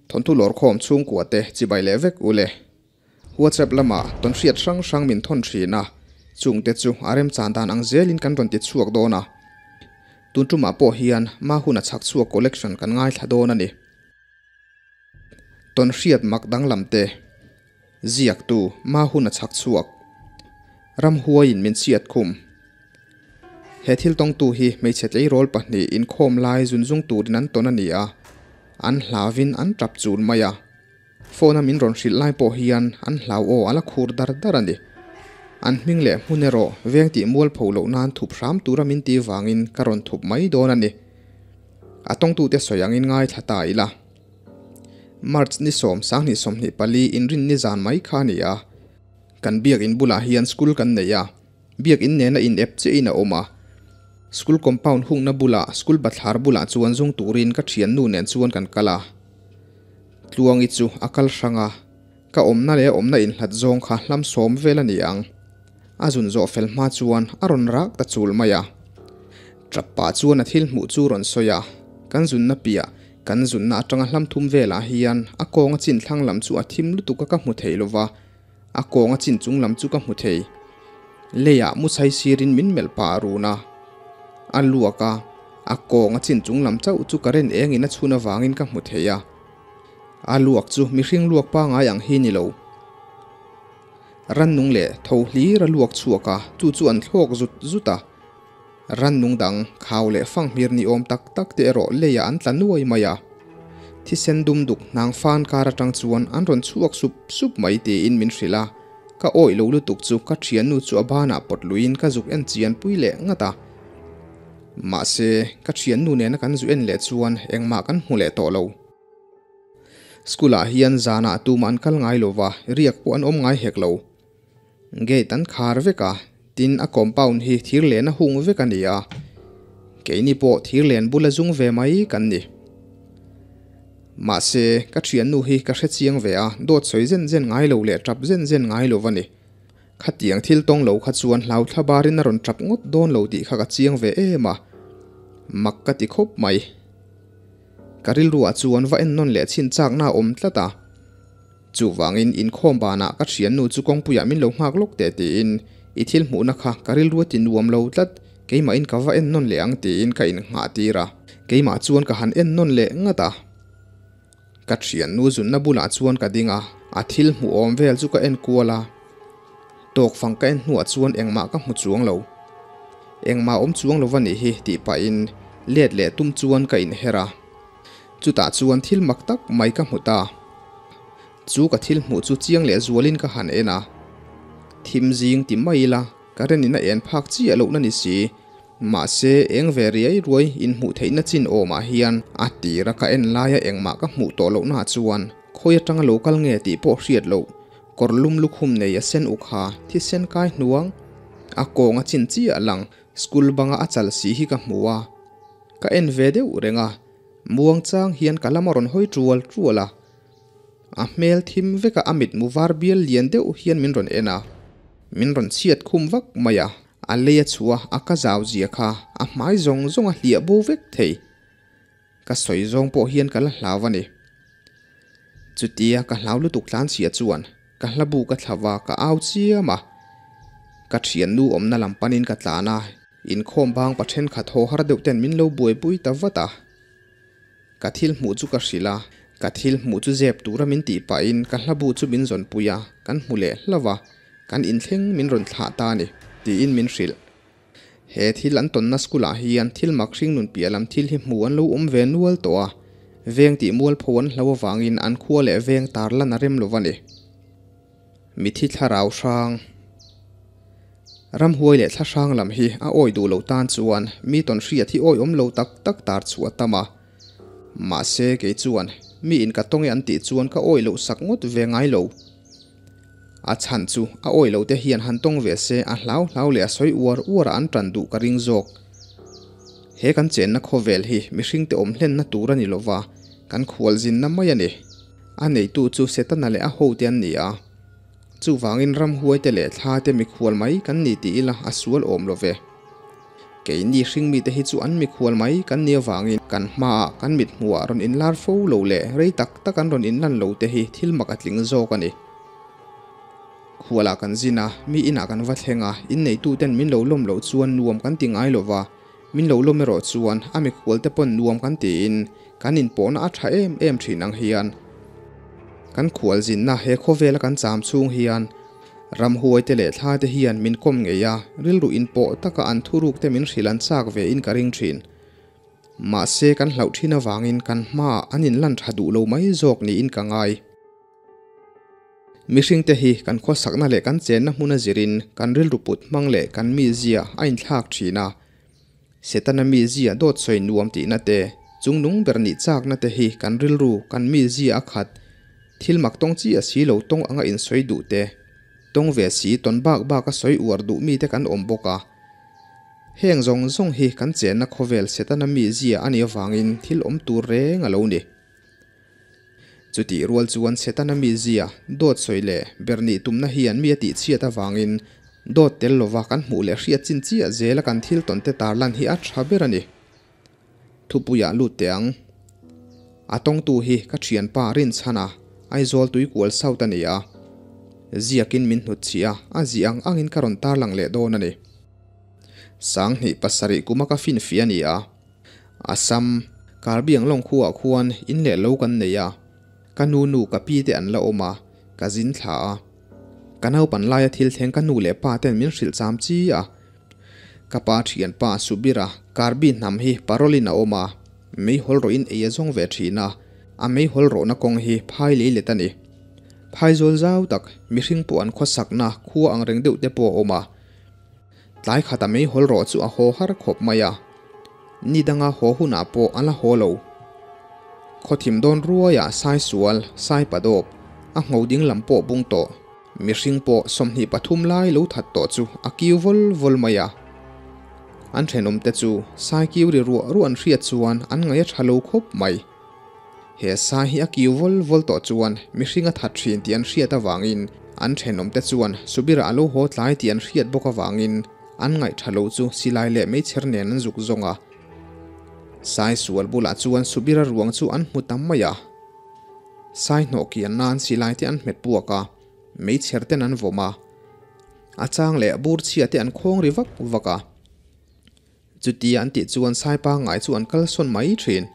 Thawnthu lawrkhawm chhungkua te chibai leh vek ule. WhatsApp lamah tawnhriat hrang hrang min thawn thin a, chungte chu a remchan dan ang zelin kan rawn ti chhuak dawn a. Tun tumah pawh hian ma huna chhak chhuak collection kan ngaithla dawn a ni. Tawnhriat mak danglam te ziaktu ma huna chhak chhuak ramhuaiin min chhiat khum. He thil tawngtu hi hmeichhe tleirawl pahnih inkhawm lai zunzung turin an tawn a ni a, an hlauvin an tap chul mai a. Phone a min rawn hrilh lai pawh hian an hlau aw a la khur dar dar a ni. An hming leh hmun erawh veng tih mual pho loh nan thup hram tura min ti vangin ka rawn thup mai dawn a ni. A tawngtute sawi angin ngaithla ta ila. March ni sawm sanghnih 24 inrin ni zan mai kha a ni a. Kan biakin bulah hian school kan nei a, biakin nena in ep chiah in a awm a. School compound hungna bulah school bathlar bulah chuan zung turin ka thiannu nen chuan kan kal a. Tluangi chu a kal hrang a, ka awmna leh a awmna inhlat zawng kha hlam sawm vel a ni ang. A zun zawh fel hma chuan a rawn rak ta chul mai a. Tap pah chuan a thil hmuh chu rawn sawi a, kan zunna piah, kan zunna atanga hlam thum velah hian a kawnga chin thlang lam chu a thim lutuk a ka hmu thei lova, a kawnga chin chung lam chu ka hmu thei. Leiah musai sirin min melh pah a run a, a luak a, a kawnga chin chung lam chauh chu current engin a chhun avangin ka hmu thei a. A luak chu mihring luak pangai ang hi ni lo. Rannung leh tho hlir a luak chhuak a, chu chu an thlawk zut zut a. Rannung dang, khau leh fanghmir ni awm tak tak te erawh leiah an tla nuai mai a. Thisen dum duk hnang fan kar atang chuan an rawn chhuak sup sup mai tiin min hrilh a. Ka awih lo lutuk chu ka thiannu chu a banah pawt luiin ka zuk en chian pui leh ngat a. Mahse, ka thiannu nena kan zu en leh chuan engmah kan hmu leh tawh lo. School ah hian zanah tumah an kal ngai lova, riak pawh an awm ngai hek lo. Gate an khar vek a, tin a compound hi thir len a hung vek a ni a. Keini pawh thir len bula zung ve mai kan ni. Mahse, ka thiannu hi ka hre chiang ve a, dawt sawi zen zen ngai lo leh tap zen zen ngai lo a ni. Khatiang thil tawng lo kha chuan hlau thla barin a rawn tap ngawt dawn lo tih kha ka chiang ve em a, mak ka ti khawp mai. Ka rilruah chuan va en nawn leh chhin chakna a awm tlat a. Chuvangin inkhawm banah ka thiannu chu kawngpuiah min lo nghak lawk teh tiin i thil hmuhna kha ka rilru a ti nuam lo tlat, keimahin ka va en nawn leh ang tiin ka innghah tir a. Keimah chuan ka han en nawn leh ngat a. Ka thiannu zunna bulah chuan ka ding a, a thil hmuh awm vel chu ka en kual a. Tawk fang ka en hnuah chuan engmah ka hmu chuang lo. Engmah awm chuang lo va nih hi tih pahin let leh tum chuan ka inher a. Chutah chuan thil mak tak mai ka hmu ta. Chu ka thil hmuh chu chiang leh zualin ka han en a. Thim zing ti mai ila ka renin a en phak chiah lohna ni si. Mahse, eng ve riai ruai inhmuh theihna chin awmah hian a tira ka en laia engmah ka hmuh tawh lohnaah chuan khawi atanga lo kal nge tih pawh hriat loh kawr lum lukhum nei a sen uk ha thisen kai hnuang a kawng a chin chiah lang school banga a chal si hi ka hmu a. Ka en ve deuh reng a, muang chang hian ka lam a rawn hawi tual tual a. A hmel thim veka a mitmu var bial lian deuh hian min rawn en a, min rawn chhiat khum vak mai a. A lei a chhuah a ka zau zia kha a hmai zawng zawng a hliah bo vek thei. Ka sawi zawng pawh hian ka la hlau a ni. Chutia ka hlau lutuk tlan chhia chuan ka hlabu ka thla va ka au chiam a. Ka thiannu awmna lam panin ka tlan a, inkhawm bang pa thenkhat haw har deuh ten min lo buaipui ta vat a. Ka thil hmuh chu ka hrilh a, ka thil hmuh chu zep tura min tih pahin ka hlabu chu min zawnpui a, kan hmu leh hlauh a. Kan inthleng min rawn thlah ta a ni, tiin min hrilh. He thil an tawnna school-ah hian thil mak hring nun piah lam thil hi hmu an lo awm ve nual tawh a, veng tih mualpho an hlo avangin an khua leh veng tar lan a rem lo va ni. Mithi thlarau hrang. Ramhuai leh thla hrang lam hi a awi duh lo tan chuan mi tawn hriat hi awi awm lo tak tak tar chhuah a tam a. Mahse kei chuan mi in ka tawng e an tih chuan ka awi loh sak ngawt ve ngai lo. A chhan chu a awi lo te hian han tawng ve se a hlau hlau leh a sawi uar uar a an tan duh ka ring zawk. He kan chenna khawvel hi mihring te awm hlenna tur a ni lova, kan khual zinna mai a ni. A neitu chu Setana leh a hote an ni a. Chuvangin ramhuai te leh thla te mikhual mai kan ni ti ila a sual awm lo ve. Keini hringmite hi chu an mikhual mai kan nih avangin kan hmaah kan mithmuhah rawn inlar fo lo leh rei tak tak an rawn inlan lo te hi thil mak a tling zawk a ni. Khualah kan zin a, mi inah kan va thleng a, inneituten min lo lawm loh chuan nuam kan ti ngai lo va, min lo lawm erawh chuan a mikhualte pawn nuam kan tiin kan inpawhna a tha em em thin ang hian kan khual zinna he khawvela kan cham chhung hian ramhuaite leh thlate hian min kawm ngei a, rilru inpawh taka an thurukte min hrilh an chak ve in ka ring thin. Mahse kan hlauh thin avangin kan hmaah an inlan tha duh lo mai zawk niin ka ngai. Mihringte hi kan khawsakna leh kan chenna hmuna zirin kan rilru put hmang leh kan mizia a inthlak thin a. Setana mizia dawt sawi nuam tihna te, chungnung ber nih chakna te hi kan rilru, kan mizia a khat. Thil mak tawng chi a si lo tawng anga insawi duh te, tawng ve si tawn bak bak a sawi uar duh mite kan awm bawk a. Heng zawng zawng hi kan chenna khawvel Setana mizia a nih avangin thil awm tur reng a lo ni. Chutih rual chuan Setana mizia, dawt sawi leh ber nih tumna hian mi a tihchhiat avangin dawt tel lova kan hmuh leh hriat chin chiah zela kan thil tawn te tarlan hi a tha ber a ni. Thupuiah lut teh ang. A tawngtu hi ka thianpa Rinchhan a, Aizawl Tuikual South a ni a. Ziakin min hnutchhiah a, a zih ang angin ka rawn tarlang leh dawn a ni. Sanghnih pasarih kuma ka finfiah a ni a. Assam, Karbi Anglong khuaah khuan in leh lo kan nei a, ka nu nu ka pi te an la awm a, ka zin thla a. Ka naupan laia thil thleng ka nu leh pa ten min hrilh cham chi a. Ka pa thian pa Subira, Karbi hnam hi parole in a awm a, meihawl rawh in ei a zawng ve thin a, a meihawl rawhna kawng hi phai lei let a ni. Phaizawl zau tak, mihring pawh an khawsakna khua ang reng deuh te pawh a awm a. Tlai khata meihawl rawh chu a haw har khawp mai a, ni danga haw hunah pawh a la haw lo. Khawthim dawn ruaiah sai sual, sai padawp, a ngho ding lam pawh bung tawh, mihring pawh 23 lai lo that tawh chu a kiu vawl vawl mai a. An thenawmte chu sai kiu ri ruah ruah an hriat chuan an ngaih a tha lo khawp mai. He sai hi a kiu vawl vawl tawh chuan mihring a that thin tih an hriat avangin an thenawmte chuan Subira a lo haw tlai tih an hriat bawk avangin an ngaih tha lo chu silai leh meichher nen an zuk zawng a. Sai sual bulah chuan Subira ruang chu an hmu tam mai a. Sai hnawh kian nan silai te an hmet puak a, meichher ten an vawm a. A chang leh bur chhia te an khawng ri vak vak a. Chutia an tih chuan sai pangngai chu an kalsawn mai thin.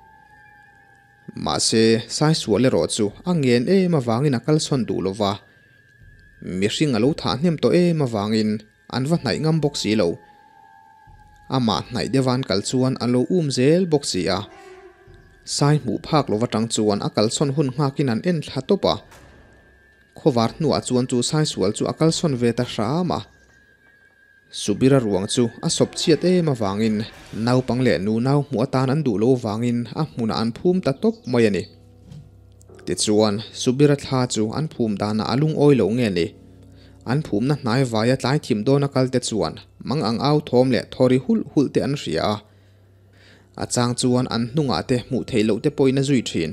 Mahse, sai sual erawh chu a ngen em avangin a kalsawn duh lo va. Mihring a lo thah hnem tawh em avangin an va hnaih ngam bawk si lo. Amah hnaih deuha an kal chuan a lo um zel bawk si a. Sai hmuh phak lova tang chuan a kalsawn hun nghakin an en thla tawp a. Khawvar hnuah chuan chu sai sual chu a kalsawn ve ta hram a. Subira ruang chu a sawp chhiat em avangin naupang leh nu nau hmuh atan an duh lo vangin a hmunah an phum ta tawp mai a ni. Tichuan, Subira thla chu an phum danah a lungawi lo nge ni? An phumna hnai vaia tlai thim dawna kalte chuan mang ang au thawm leh thawri hulh hulh te an hria a. A chang chuan an hnungah te hmuh theih loh te pawhin a zui thin.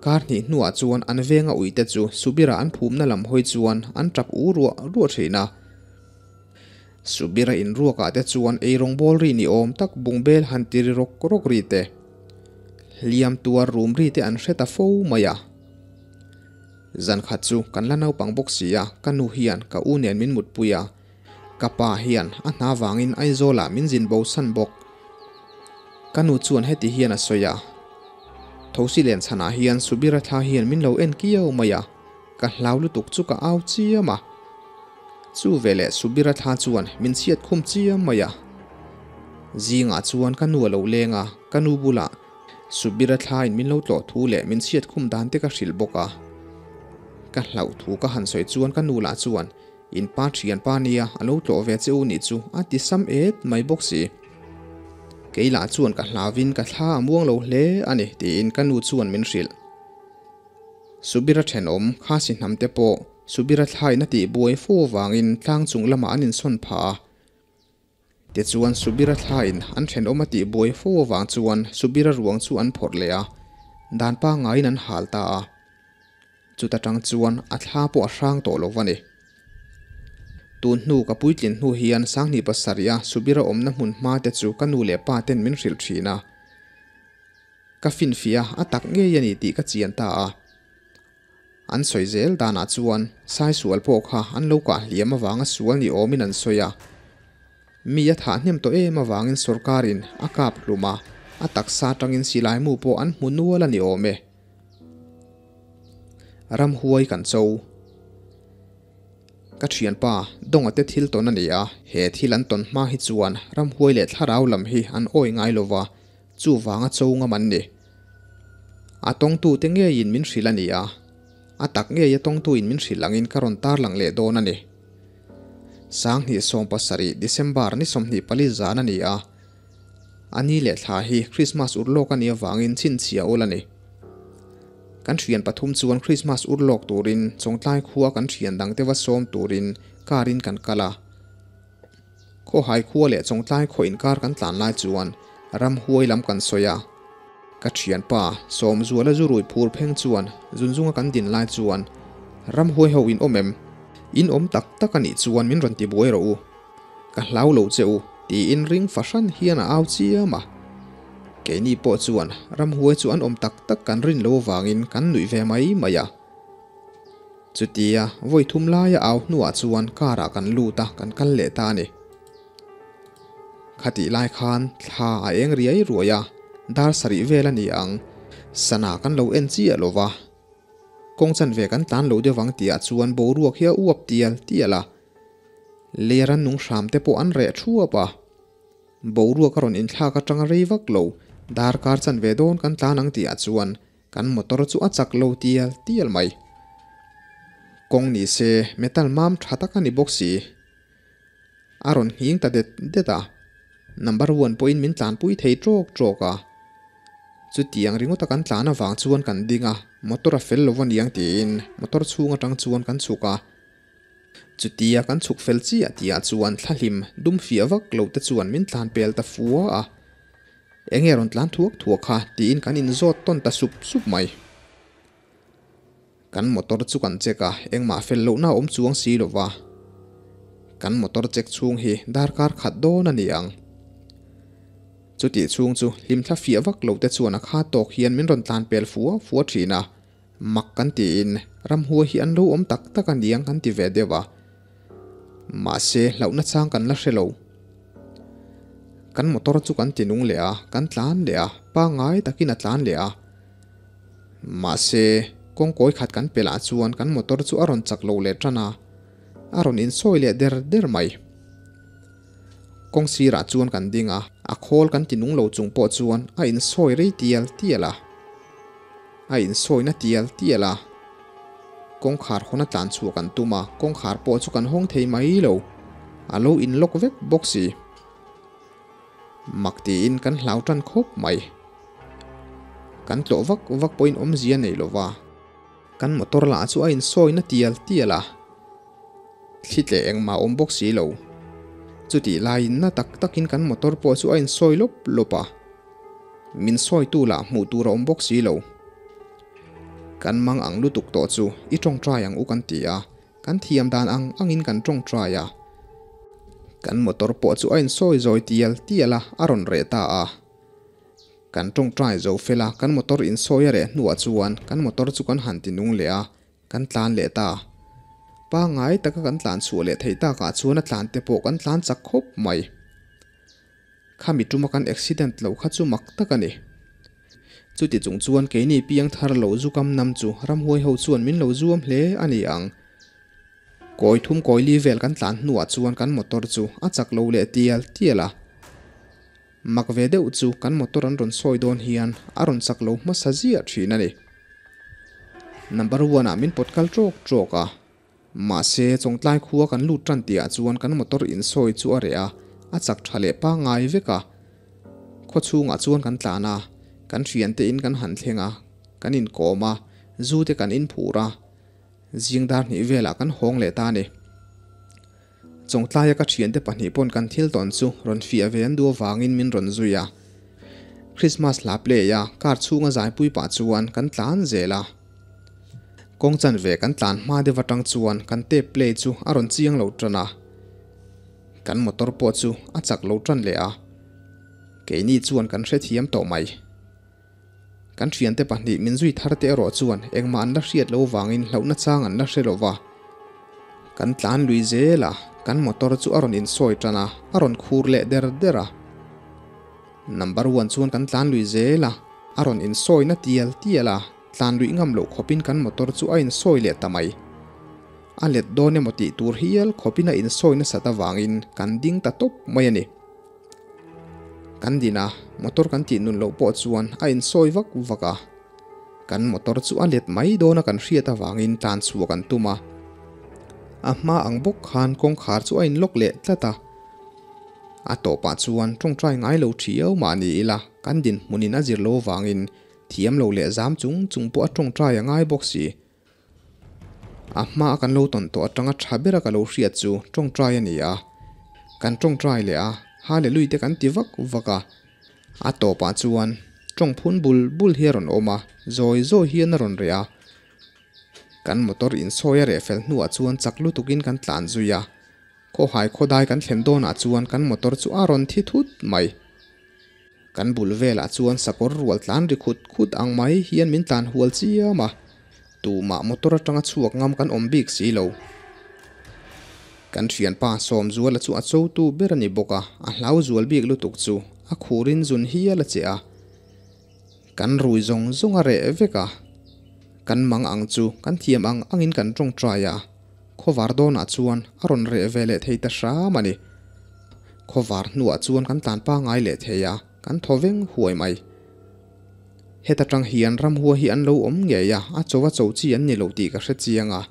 Kar hnih hnuah chuan an venga uite chu Subira an phumna lam hawi chuan an tap u ruah ruah thin a. Subira inruakah te chuan eirawng bawl ri ni awm tak bungbel han ti ri rawk rawk ri te, hliam tuar rum ri te an hre ta fo mai a. Zan khat chu kan la naupang bawk si a, ka nu hian ka u nen min mutpui a, Ka pa hian a hna vangin Aizawlah min zin bo san bawk. Ka nu chuan heti hian a sawi a, Thosi len chhanah hian Subira thla hian min lo en kiau mai a, ka hlau lutuk chu ka au chiam a. Chu veleh Subira thla chuan min chhiat khum chiam mai a. Zingah chuan ka nu a lo leng a, ka nu bulah Subira thlain min lo tlawh thu leh min chhiat khum dan te ka hrilh bawk a. Ka hlauh thu ka han sawi chuan ka nu lah chuan In pa thian pa nia a lo tlawh ve che u nih chu a ti sam et mai bawk si. Kei lah chuan ka hlavin ka thla a muang lo hle a ni tiin ka nu chuan min hrilh. Subira thenawm Khasi hnam te pawh Subira thlain a tih buai fo vangin tlang chung lamah an insawn phah a. Tichuan Subira thlain an thenawm a tih buai fo avang chuan Subira ruang chu an phawrh leh a, dan pangaiin an hal ta a. Chuta tang chuan a thla pawh a hrang tawh lo va ni. Tun hnu ka puitlin hnu hian Sanghnih pasarih a Subira awmna hmun hma te chu ka nu leh pa ten min hrilh thin a. Ka finfiah a tak ngei a ni tih ka chian ta a. An sawi zel danah chuan sai sual pawh kha an lo kah hliam avanga sual ni awmin an sawi a. Mi a thah hnem tawh em avangin sorkarin a kap hlum a, a taksa atangin silai mu pawh an hmu nual a ni awm e. Ramhuai kan cho. Ka thianpa Donga te thil tawn a ni a, he thil an tawn hma hi chuan ramhuai leh thlarau lam hi an awi ngai lova, chuvanga cho ngam an ni. A tawngtute ngeiin min hrilh a ni a, a tak ngei a tawngtuin min hrilh angin ka rawn tarlang leh dawn a ni. 2017 December ni 24 zan a ni a, a ni leh thla hi Krismas urlawk a nih avangin chhinchhiah awl a ni. Kan thian pathum chuan Krismas urlawk turin Chawngtlai khua kan thian dangte va sawm turin car in kan kal a. Khawhai khua leh Chawngtlai khaw inkar kan tlan lai chuan ramhuai lam kan sawi a. Ka thianpa Sawmzuala zu rui phur pheng chuan zunzunga kan din lai chuan ramhuai ho in awm em? In awm tak tak a nih chuan min rawn ti buai rawh u. Ka hlau lo che u tiin ring fahran hian a au chiam a. Keini pawh chuan ramhuai chu an awm tak tak kan rin lo avangin kan nuih ve mai mai a. Chutia vawi thum laia au hnuah chuan car ah kan lut a, kan kal leh ta a ni. Khatih lai khan thla a eng riai ruai a, dar sarih vel a ni ang, sana kan lo en chiah lo va. Kawng chanve kan tlan lo deuh ang tihah chuan boruak hi a uap tial tial a, lei rannung hram te pawh an reh thuap a. Boruak a rawn inthlak atanga rei vak lo, darkar chanve dawn kan tlan ang tihah chuan Kan motor chu a chak lo tial tial mai. Kawng ni se metal mam tha tak a ni bawk si. A rawn nghing ta det det a. Number one pawhin min tlanpui thei tawk tawk a. Chutiang ringawta kan tlan avang chuan kan ding a, motor a fel lo aniang tiin motor chhung atang chuan kan chhuk a. Chutia kan chhuk fel chiah tihah chuan thlahlim dum fiah vak lo te chuan min tlan pel ta fua a. Enge rawn tlan thuak thuak kha tiin kan inzawt tawn ta sup sup mai. Kan motor chu kan check a, engmah fel lohna a awm chuang si lova. Kan motor check chhung hi darkar khat dawn a ni ang. Chutih chhung chu hlimthla fiah vak lo te chuan a kha tawk hian min rawn tlan pel fua fua thin a, mak kan tiin ramhua hi an lo awm tak tak a niang kan ti ve deuh a. Mahse hlauhna chang kan la hre lo. Kan motor chu kan ti nung leh a, kan tlan leh a, pangngai takin a tlan leh a. Mahse, kawngkawi khat kan pelh ah chuan kan motor chu a rawn chak lo leh tan a, a rawn insawi leh der der mai. Kawng sirah chuan kan ding a, a khawl kan ti nung lo chung pawh chuan a insawi rei tial tial a. A insawi na tial tial a. Kawngkhar hawn a tlan chhuah kan tum a, kawngkhar pawh chu kan hawng thei mai lo. A lo in lock vek bawk si. Mak tiin kan hlau tan khawp mai. Kan tlawh vak vak pawhin awmzia nei lo va. Kan motor lah chu a insawi na tial tial a. Thli tleh engmah a awm bawk si lo. Chutih laiin na tak takin kan motor pawh chu a insawi lawp lawp a. Min sawitu lah hmuh tur a awm bawk si lo. Kan mang ang lutuk tawh chu i tawngtai ang u kan ti a, kan thiam dan ang angin kan tawngtai a. Kan motor pawh chu a insawi zawi tial tial a, a rawn reh ta a. Kan tawngtai zo fel a, kan motor insawi a reh hnuah chuan kan motor chu kan han ti nung leh a, kan tlan leh ta. Pangngai taka kan tlan chhuah leh theih takah chuan a tlan te pawh kan tlan chak khawp mai. Khami tuma kan accident lo kha chu mak tak a ni. Chuti chung chuan keini piang thar lo zu kam nam chu ramhuai ho chuan min lo zuam hle a ni ang. Kawi thum kawi li vel kan tlan hnuah chuan kan motor chu a chak lo leh tial tial a. Mak ve deuh chu kan motor an rawn sawi dawn hian a rawn chak lo hmasa ziah thin a ni. Number one ah min pawt kal tawk tawk a. Mahse, Chawngtlai khua kan lut tan tihah chuan kan motor insawi chu a reh a, a chak tha leh pangngai vek a. Khaw chhungah chuan kan tlan a, kan thiante in kan han thleng a, kan inkawm a, zu te kan inphur a, zing dar hnih velah kan hawng leh ta a ni. Chawngtlaia ka thiante pahnih pawn kan thil tawn chu rawn fiah ve an duh avangin min rawn zui a. Christmas hla play a car chhunga zaipui pah chuan kan tlan zel a. Kawng chanve kan tlan hma deuh atang chuan kan tape play chu a rawn chiang lo tan a. Kan motor pawh chu a chak lo tan leh a, keini chuan kan hrethiam tawh mai. Kan thiante pahnih min zui thar te erawh chuan engmah an la hriat lo vangin hlauhna chang an la hre lo va. Kan tlan lui zel a, kan motor chu a rawn insawi tan a, a rawn khur leh der der a. Number one chuan kan tlan lui zel a, a rawn insawi na tial tial a, tlan luih ngam loh khawpin kan motor chu a insawi leh ta mai. A let dawn emaw tih tur hial khawpin a insawi nasat avangin kan ding ta tawp mai a ni. Kan din a, motor kan tih nun loh pawh chuan a insawi vak vak a. Kan motor chu a let mai dawn a kan hriat avangin tlan chhuah kan tum a. A hma ang bawk khan kawngkhar chu a inlock leh tlat a. A tawpah chuan tawngtai ngai lo thiau mah ni ila kan dinhmunin a zir lo avangin thiam lo leh zam chung chung pawh a tawngtai a ngai bawk si. A hma a kan lo tawn tawh atanga tha bera ka lo hriat chu tawngtai a ni a. Kan tawngtai leh a, Hallelui te kan ti vak vak a. A tawpah chuan tawng phun bul bul hi a rawn awm a, zawi zawi hian a rawn reh a. Kan motor insawi a reh fel hnuah chuan chak lutukin kan tlan zui a. Khawhai khawdai kan thlen dawnah chuan kan motor chu a rawn thi thut mai. Kan bul velah chuan sakawr rual tlan ri khut khut ang mai hian min tlan hual chiam a, tumah motor atanga chhuak ngam kan awm bik si lo. Kan thianpa Sawmzuala chu a chotu ber a ni bawk a, a hlau zual bik lutuk chu a khurin zun hial a che a. Kan rui zawng zawng a reh vek a, kan mang ang chu kan thiam ang angin kan tawngtai a. Khawvar dawnah chuan a rawn reh ve leh thei ta hram a ni. Khawvar hnuah chuan kan tlan pangai leh thei a, kan thaw veng huai mai. Heta tang hian ramhua hi an lo awm ngei a, a cho a cho chi an ni lo tih ka hre chiang a.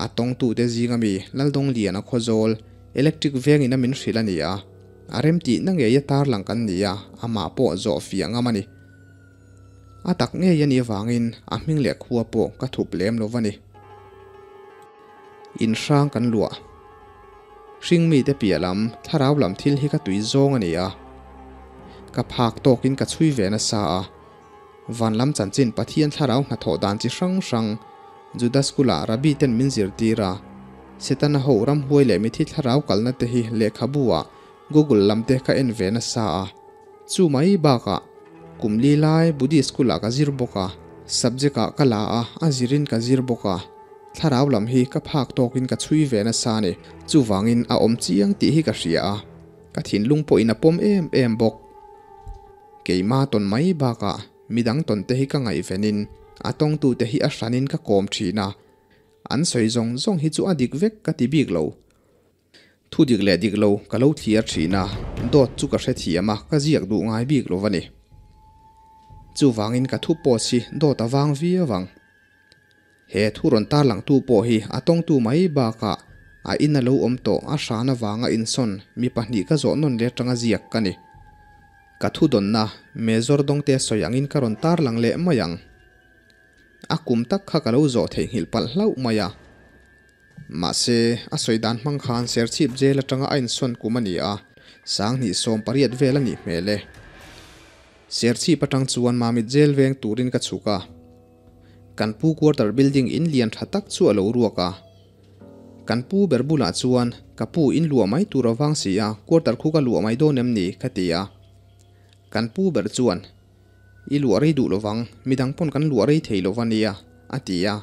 A tawngtute zinga mi Laldawng Liana Khawzawl electric vengin a min hrilh a ni a, a remtihna ngei a tarlang kan ni a, amah pawh zawh fiah ngam a ni. A tak ngei a nih avangin a hming leh khua pawh ka thup lem lo va ni. In hrang kan luah. Hringmite piah lam, thlarau lam thil hi ka tui zawng a ni a. Ka phak tawkin ka chhui ve nasa a. Van lam chanchin Pathian thlarau hnathawh dan chi hrang hrang Juda School-ah Rabbi ten min zirtir a. Setana ho ramhuai leh mithi thlarau kalna te hi lehkhabu ah Google lam te ka en ve nasa a. Chu mai bakah kum li lai Buddhist school ah ka zir bawk a, subject ah ka la a, a zirin ka zir bawk a, thlarau lam hi ka phak tawkin ka chhui ve nasa a ni. Chuvangin a awm chiang tih hi ka hria a, ka thinlung pawhin a pawm em em bawk. Keima tawn mai bakah midang tawn te hi ka ngaihvenin a tawngtute hi a hranin ka kawm thin a, an sawi zawng zawng hi chu a dik vek ka ti bik lo. Thu dik leh dik lo ka lo thliar thin a, dawt chu ka hrethiam a, ka ziak duh ngai bik lo va ni. Chuvangin ka thu post hi dawt a vang viau ang. He thu rawn tarlangtu pawh hi a tawngtu mai bakah a in a lo awm tawh a hran avanga insawn mi pahnih ka zawh nawn leh atanga ziak ka ni. Ka thu dawnna Major Dawngte sawi angin ka rawn tarlang leh mai ang. A kum tak kha ka lo zawh theihnghilh palh hlauh mai a. Mahse, a sawi dan hmang khan Serchhip Jail atanga a insawn kum a ni a, 2018 vel a nih hmel e. Serchhip atang chuan Mamit Jail veng turin ka chhuk a. Kan pu quarter building in lian tha tak chu a lo ruak a. Kan pu ber bulah chuan, Ka pu in luah mai tur avang si a, quarter khu ka luah mai dawn em ni? ka ti a. Kan pu ber chuan, I luah rei duh lovang, midang pawn kan luah rei thei lova nia, a ti a.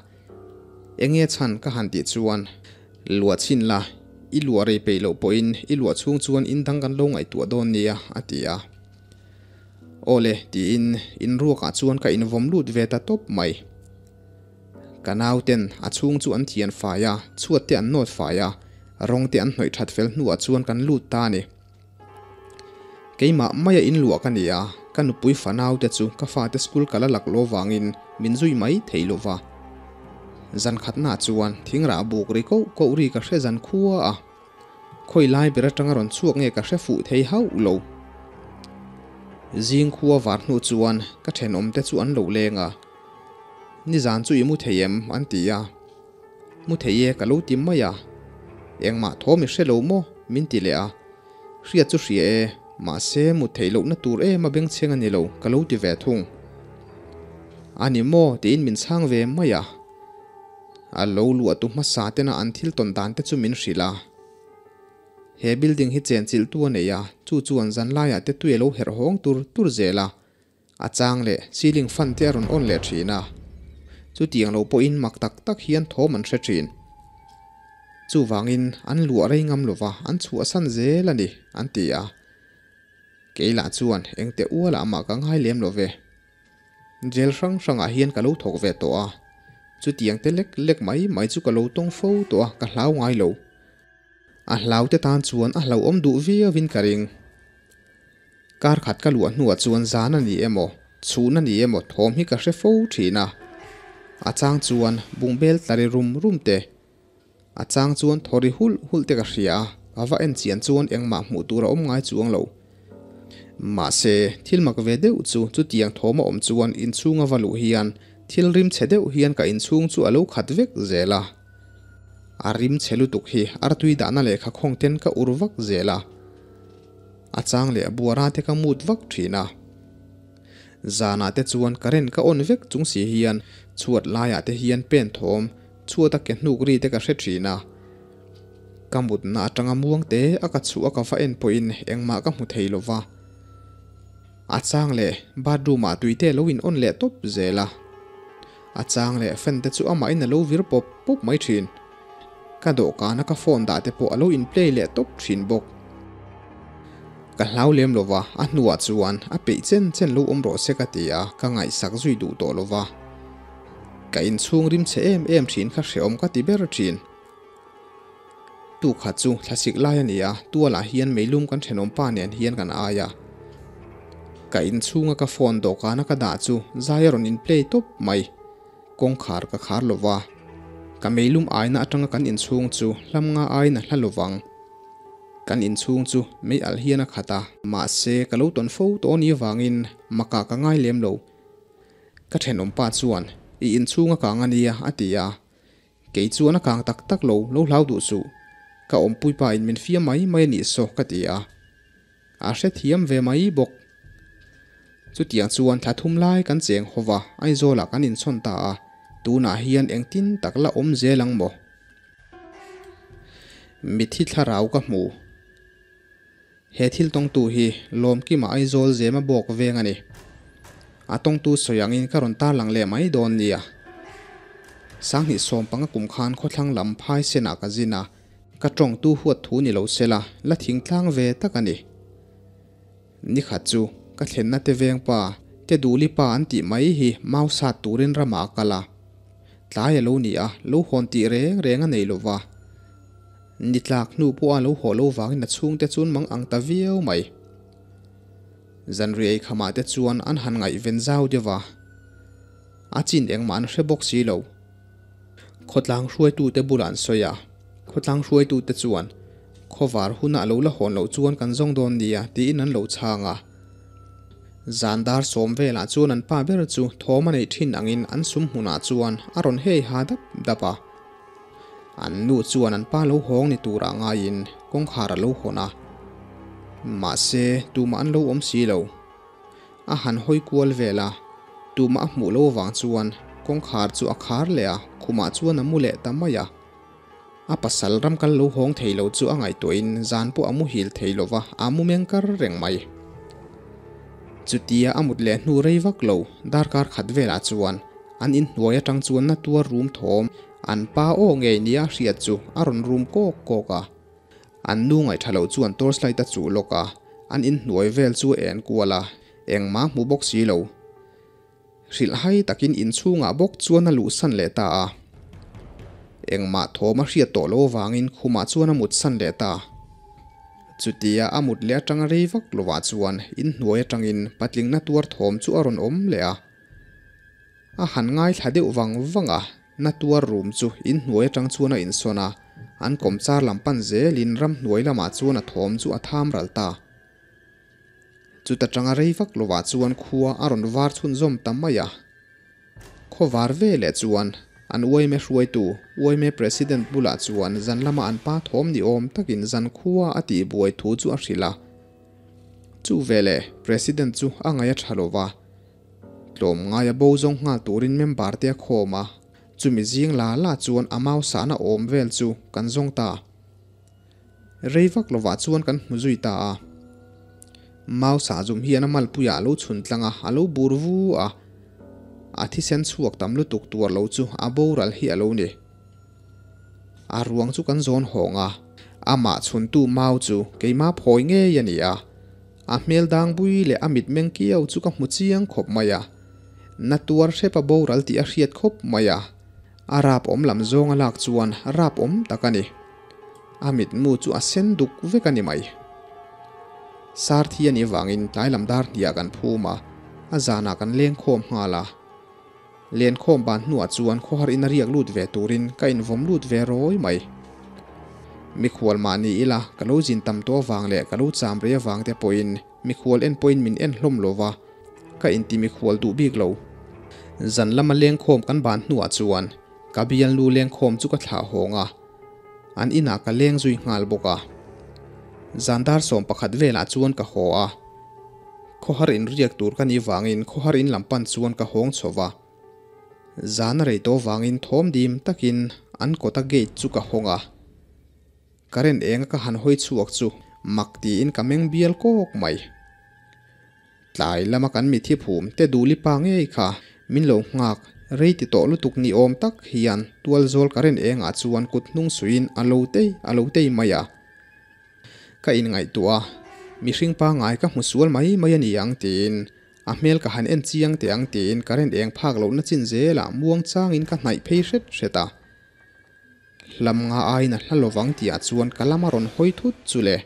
Enge chhan ka han tih chuan, Luah chhin la, i luah rei peih loh pawhin i luah chhung chuan in dang kan lo ngaihtuah dawn nia, a ti a. Aw le, tiin in ruakah chuan ka invawm lut ve ta tawp mai. Ka nauten a chhung chu an thian fai a, chhuat te an nawt fai a, rawng te an hnawih that fel hnuah chuan kan lut ta a ni. Keimah maia in luah ka ni a, ka nupui fanau te chu ka fate school kal a lak lo vangin min zui mai thei lo va. Zan khatnaah chuan thingrah buk ri koh koh ri ka hre zan khua a, khawi lai ber atanga rawn chhuak nge ka hre fuh thei hauh lo. Zing khua var hnu chuan ka thenawm te chu an lo leng a, Nizan chu i mu thei em? an ti a. Mu thei e ka lo ti mai a, engmah thaw mi hre lo maw? min ti leh a, hriat chu hria e, mahse mut theih lohna tur em a bengchheng a ni lo ka lo ti ve thung. A ni maw? tiin min chhang ve mai a, a lo luah tu hmasa tena an thil tawn dan te chu min hrilh a. He building hi chenchilh tu a nei a, chu chuan zanlaiah te tui a lo herh hawng tur tur zel a. A chang leh ceiling fan te a rawn on leh thin a. Chutiang lo pawhin mak tak tak hian thawm an hre thin. Chuvangin an luah rei ngam lova an chhuahsan zel a ni, an ti a. Kei lah chuan engte ualah mah ka ngai lem lo ve. Jail hrang hrangah hian ka lo thawk ve tawh a, chutiang te lek lek mai mai chu ka lo tawng fo tawh a, ka hlau ngai lo. A hlau te tan chuan a hlauhawm duh viauin ka ring. Kar khat ka luah hnuah chuan zan a ni emaw, chhun a ni emaw thawm hi ka hre fo thin a. A chang chuan bungbel tla ri rum rum te, a chang chuan thaw ri hulh hulh te ka hria a, ka va en chian chuan engmah hmuh tur a awm ngai chuang lo. Mahse, thil mak ve deuh chu chutiang thawm a awm chuan inchhung a va luh hian thil rim chhe deuh hian ka inchhung chu a lo khat vek zel a. A rim chhe lutuk hi artui dahna lehkha khawng ten ka ur vak zel a. A chang leh buara te ka mut vak thin a. Zanah te chuan current ka on vek chung si hian chhuat laiah te hian pen thawm chhuat a ke hnuk ri te ka hre thin a. Ka mutna atanga muang te a ka chhuah a ka va en pawhin engmah ka hmu thei lova. A chang leh bathroom ah tui te lo in on leh tawp zel a. A chang leh fan te chu amahin a lo vir pawp pawp mai thin. Ka dawhkana ka phone dah te pawh a lo in play leh tawp thin bawk. Ka hlau lem lo va, a hnuah chuan a peih chen chen lo awm rawh se ka ti a, ka ngaihsak zui duh tawh lo va. Ka inchhung rim chhe em em thin kha hrehawm ka ti ber thin. Tukhat chu thlasik lai a ni a, tualah hian meilum kan thenawm pa nen hian kan ai a. Ka inchhunga ka phone dawhkana ka dah chu zai a rawn in play tawp mai. Kawngkhar ka khar lo va, ka meilum aina atanga kan inchhung chu hlam nga aiin a hla lo vang. Kan inchhung chu mei alh hian a khat a, mahse ka lo tawn fo tawh ni vangin makah ka ngai lem lo. Ka thenawm pa chuan, I inchhung a kang a nia, a ti a. Kei chuan a kang tak tak lo, lo hlau duh suh. Ka awmpui pa in min fiam mai mai a nih saw, ka ti a. A hrethiam ve mai bawk. Chutiang chuan thla thum lai kan cheng ho va, Aizawlah kan inchhawn ta a, tunah hian engtin tak la awm zel ang maw? Mithi thlarau ka hmu. He thil tawngtu hi Lawmkima Aizawl zema bawk veng a ni. A tawngtu sawi angin ka rawn tarlang leh mai dawn nia. Sanghnih sawmpanga kum khan khawthlang lam phai senah ka zin a, Ka tawngtu huat thu ni lo sela, la thing tlang ve tak a ni. Nikhat chu ka thlenna te veng pa, te duhli pa an tih mai hi mau sat turin ramah a kal a. Tlai a lo ni a, lo hawn tih reng reng a nei lo va. Ni tlak hnu pawh a lo haw lo vangin a chhungte chuan mang ang ta viau mai. Zanriai khamah te chuan an han ngaihven zau deuh va. A chin engmah an hre bawk si lo. Khawtlang hruaitute bulah an sawi a, khawtlang hruaitute chuan, Khawvar hunah lo la hawn loh chuan kan zawng dawn nia, tiin an lo chhang a. Zan dar sawm velah chuan an pa ber chu thawm a neih thin angin an sum hmunah chuan a rawn hei ha dap dap a. An nu chuan an pa lo hawng ni turah ngaiin kawngkhar a lo hawn a. Mahse, tumah an lo awm si lo. A han hawi kual vel a, tumah a hmuh lo avang chuan kawngkhar chu a khar leh a, khumah chuan a mu leh ta mai a. A pasal ram kal lo hawng thei lo chu a ngaihtuahin zan pawh a muhil thei lo va, a mu meng kar reng mai. Chutia a mut leh hnu rei vak lo, darkar khat velah chuan an inhnuai atang chuan na tuar rum thawm an pa aw ngei nia hriat chu a rawn rum kawk kawk a. An nu ngaih tha loh chuan torchlight a chuh lawk a, an inhnuai vel chu a en kual a, engmah hmu bawk si lo. Hrilh hai takin inchhungah bawk chuan a luhsan leh ta a. Engmah thawm a hriat tawh lo avangin khumah chuan a mutsan leh ta. Chutia a mut leh atanga rei vak lovah chuan inhnuai atangin patlingna tuar thawm chu a rawn awm leh a. A han ngaithla deuh vang vang a, na tuar rum chu inhnuai atang chuan a insawn a, an kawmchar lam pan zelin ramhnuai lamah chuan a thawm chu a tham ral ta. Chuta tanga rei vak lovah chuan khua a rawn var chhunzawm ta mai a. Khaw var ve leh chuan an uaime hruaitu, uaime President bulah chuan zan lama an pa thawm ni awm takin zan khua a tihbuai thu chu a hrilh a. Chu veleh President chu a ngaih a tha lova. Tlawmngaia bo zawng nghal turin member te a khawm a, chumi zing la la chuan a mau sahna awm vel chu kan zawng ta. Rei vak lovah chuan kan hmu zui ta a. Mau sahzum hian a malpuiah a lo chhun tlang a, a lo bur vu a. A thisen chhuak tam lutuk tuar lo chu a boral hi a lo ni. A ruang chu kan zawn hawng a, amah chhuntu mau chu keimah phawi ngei a ni a. A hmel dang bui leh a mitmeng kiau chu ka hmu chiang khawp mai a. Na tuar hrep a boral tih a hriat khawp mai a. A rap awm lam zawng a lak chuan rap awm tak a ni. A mitmu chu a sen duk vek a ni mai. Sar thi a nih vangin tlai lam dar hniah kan phum a, a zanah kan leng khawm nghal a. Lenkhawm ban hnuah chuan khawhar in a riak lut ve turin ka invawm lut ve rawi mai. Mikhual mah ni ila ka lo zin tam tawh avang leh ka lo cham rei avang te pawhin mikhual en pawhin min en hlawm lo va, ka inti mikhual duh bik lo. Zan lama lengkhawm kan ban hnuah chuan ka bialnu lengkhawm chu ka thlah hawng a, an inah ka leng zui nghal bawk a. Zan dar 11 velah chuan ka haw a. Khawhar in riak tur ka nih vangin khawhar in lam pan chuan ka hawng chho va. Zan a rei tawh vangin thawm dim takin an kawta gate chu ka hawng a. Current enga ka han hawi chhuak chu mak tiin ka meng bial kawk mai. Tlai lama kan mithi phum te duhli pa ngei kha min lo nghak rei ti tawh lutuk ni awm tak hian tualzawl current engah chuan kut hnung suiin a lo tei a lo tei mai a. Ka inngaihtuah a, mihring pangngai ka hmu sual mai mai a ni ang tiin, a hmel ka han en chiang teh ang tiin current eng phak lohna chin zelah muang changin ka hnaih phei hret hret a. Hlam nga aiin a hla lovang tihah chuan ka lam a rawn hawi thut chu le.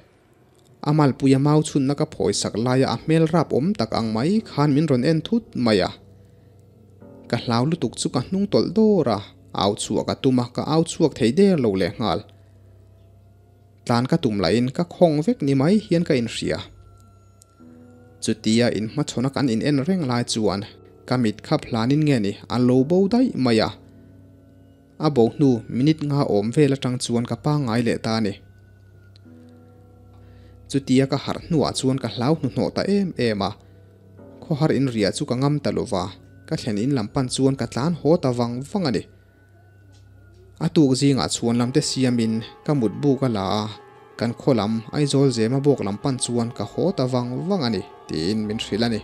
A malpuia mau chhunna ka phawi sak laia a hmel rap awm tak ang mai khan min rawn en thut mai a. Ka hlau lutuk chu ka hnung tawlh dawr a, au chhuah ka tum a, ka au chhuak thei der lo lehnghal. Tlan ka tum lahin ka khawng vek ni mai hian ka inhria. Chutia inhmachhawna kan in en reng lai chuan ka mit khap hlanin nge ni a lo bo daih mai a. A bo hnu minute nga awm vel atang chuan ka pangngai leh ta a ni. Chutia ka harh hnuah chuan ka hlau hnuhnawh ta em em a. Khawhar inriah chu ka ngam ta lova, ka thlen in lam pan chuan ka tlan haw ta vang vang a ni. A tuk zingah chhuan lam te siamin ka mut buk a la a, kan khaw lam Aizawl Zema bawk lam pan chuan ka haw ta vang vang a ni, tiin min hrilh a ni.